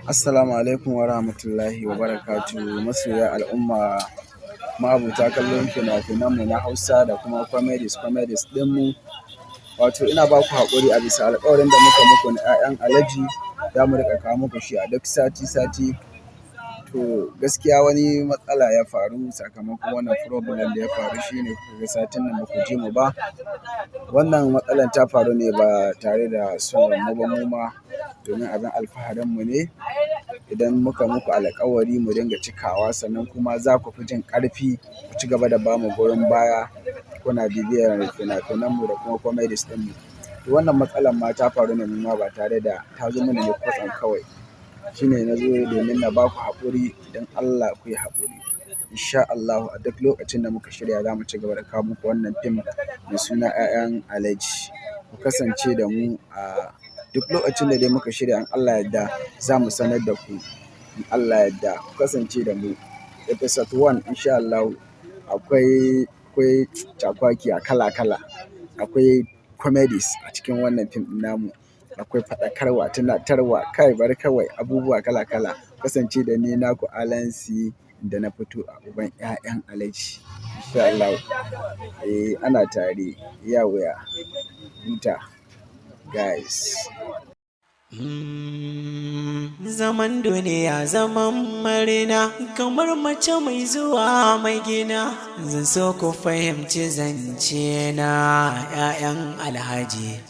Assalamu alaikum wa rahmatullahi wa barakatuhu, masoya al'umma, ma'abota kallon fina-finanmu na Hausa da kuma comedies comedies ɗinmu. Wato ina ba ku haƙuri a bisa alƙawarin da muka muku na 'ya'yan Alhaji, za mu riƙa kawo muku shi a duk sati-sati. To gaskiya wani matsala ya faru. Sakamakon wannan problem da ya faru shine kuka ga satin nan ba ku ji mu ba. Wannan matsalar ta faru ne ba tare da son mu ba, mu ma, domin abin alfaharinmu ne idan muka muku alƙawari mu dinga cikawa, sannan kuma za ku fi jin ƙarfi ku ci gaba da bamu goyon baya, kuna bibiyar fina-finanmu da kuma comedies ɗinmu. To wannan matsalar ma ta faru ne mu ma ba tare da ta zo mana ne kwatsam kawai. Shine na zo domin na ba ku haƙuri, don Allah ku yi haƙuri. Insha Allahu, a duk lokacin da muka shirya, za mu ci gaba da kawo muku wannan fim mai suna 'ya'yan Alhaji. Ku kasance da mu a duk lokacin da dai muka shirya, in Allah ya yarda za mu sanar da ku. In Allah ya yarda, ku kasance da mu. Episode 1, insha Allahu, akwai cakwakiya kala kala, akwai comedies a cikin wannan fim ɗin namu, akwai faɗakarwa, tunatarwa, kai bari kawai, abubuwa kala kala. Kasance da ni, naku Alansi, da na fito a uban 'ya'yan Alhaji. Insha Allahu, eh, ana tare. Yawwa, huta guys. Zaman duniya zaman marina, kamar mace mai zuwa mai gina. Zan so ku fahimci zance na, 'ya'yan Alhaji.